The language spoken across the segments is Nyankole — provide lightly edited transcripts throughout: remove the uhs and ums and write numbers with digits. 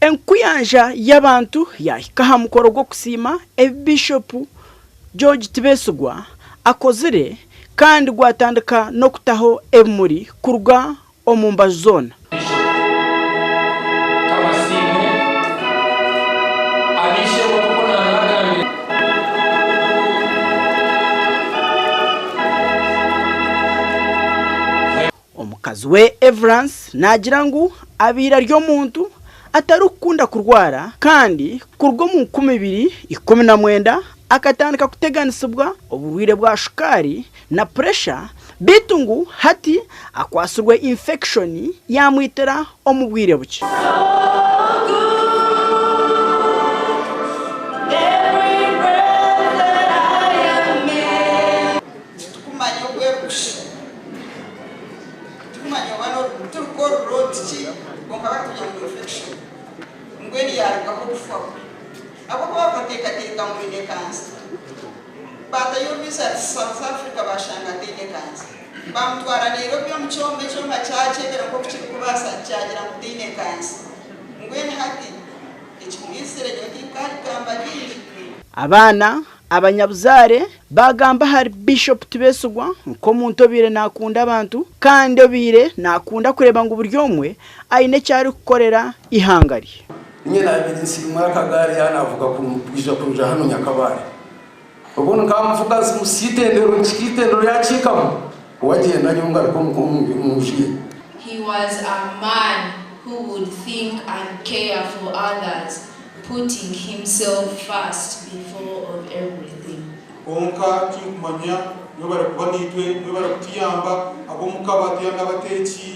Enkuyanja y'abantu yaahika aha mukoro gw'okusiima ebi Biishopu George Tibesigwa akozire kandi gwatandika n'okutaho ebimuri kuruga omu mbaju zoona. Omukazi we Evrance naagira ngu abaire ari omuntu atarikukunda kurwara kandi kuruga omu 2019 akatandika kuteganisibwa oburwaire bwa shukaari na puresha beitu ngu hati akwatsirwe infekishoni yaamwitira omu bwire bukye. Titukumanya oku erikushusha, titukumanya oba n'oruguuto ruti ki, kwonka barikugira ngu infection mbwenu yaarugaho okufa kwe. Ahabw'okuba bakateekateeka ngu aine kansa. Baatayo results South Africa baashanga ataine kansa. Baamutwara Nairobi omu kyoma, ekyoma kyakyebera nk'oku kirikubaasa kyagira ngu taine kansa. Mbwenu hati ekimwitsire nyowe tinkaabigamba bingi. Abaana Abanyabuzaare baagamba ahari Bishop Tibesigwa nk'omuntu obaire naakunda abantu kandi obaire naakunda kureeba ngu buri omwe aine eki arikukorera eihanga rye. Ninye nabaire nsiimura akagaari yaaba naavuga kwija kuruga hanu Nyakabare. Obundi nkamuvuga nzimutsya eitendero nkihika eitendero yakiikamu, we agyenda nyowe ngaruka omu nju ye. He was a man who would think and care for others putting himself first before of everything. Kwonka tinkumanya, mwebare kuba naitwe, mwebare kutuyamba, ab'omuka abatuyamba abateeki,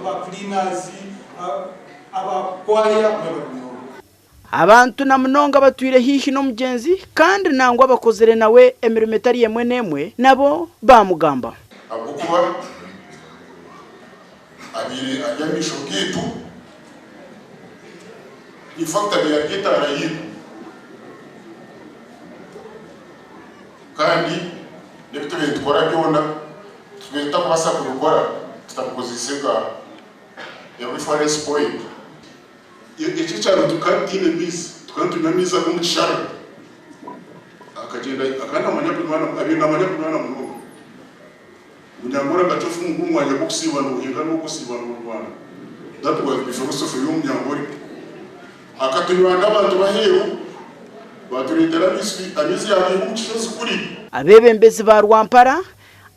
aba cleaners, aba choir, mwebare munonga. Abantu na munonga abatwire haihi n'omugyenzi kandi nangwa abakozire nawe emirimo etari emwe n'emwe nabo baamugambaho. Ahabw'okuba abaire ari amaisho gaitu. In fact abaire ari etaara yaitu kandi n'ebi tubaire nitukora byona tubaire tutakubaasa kubikora tutamukozeise nka a reference point. Eki ekyaro tukaba tutaine maizi, tukaba nitunywa amaizi ag'omu kisharara. Akagyenda akaba naamanya kunywana abaire naamanya kunywana munonga. Omunyankore akacwa efumu ngu omwanya gw'okusiiba noohinga n'ogw'okusiiba noonywana. That was the philosophy y'omunyankore. Akatunywana abantu b'aheeru baatureetera amaizi amaizi yaagaiha omu kishozi kuri. Abeebembezi ba Rwampara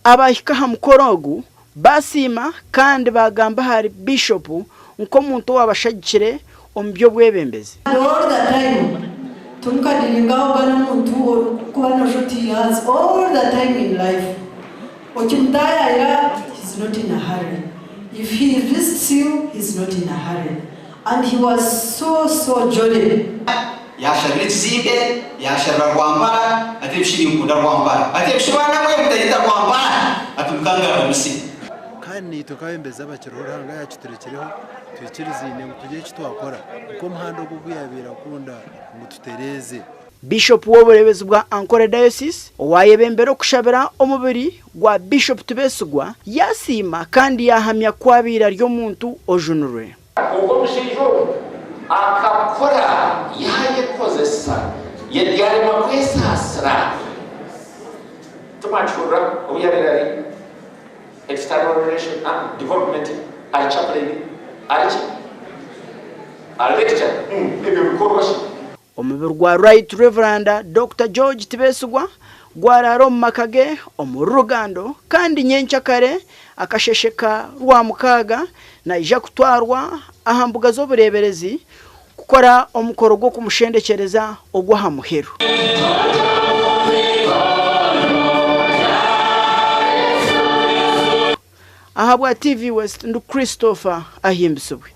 abaahika aha mukoro ogu baasiima kandi baagamba ahari Biishopu nk'omuntu owaabashagikire omu by'obwebembezi. All the time tumukadiringaho gana omuntu orikuba nosha oti he has all the time in life okimutayayira he's not in a hurry if he visits you he's not in a hurry and he was so so jolly. Yaashabira ekizimbe, yaashabira Rwampara, ati ebishi ninkunda Rwampara. Ati ebishi baana mwe mutayeta Rwampara, ati mukangarura Misiri. Kandi naitwe nk'abebembezi abakiriho Ruhanga yaakiturekireho twikirizaine ngu tugire eki twakora nk'omuhanda ogu ogu yaabaire akunda ngu tutereeze. Bishop w'obureebezi bwa Ankole Diocese owayebembera okushabira omubiri gwa Bishop Tibesigwa yasiima kandi yahamya ku abaire ari omuntu ojunirwe. Kwonka omushaija ogu akakora yaayekozesa, yaaremwa kwesaasira. Timwakihurira obu yaabaire ari External Relation and Development, ari chaplain, ari ki? Ari lecturer. Ebyo bikorwa shi? Omubiri gwa Right Rev. Dokita George Tibesigwa gwaraara omu maka ge omuri Rugando kandi nyenkyakare akasheeshe ka Rwamukaaga naija kutwarwa aha mbuga z'obureeberezi kukora omukoro gw'okumushendekyereza ogw'aha muheru. Ahabwa TV West ndi Christopher Ahimbisibwe.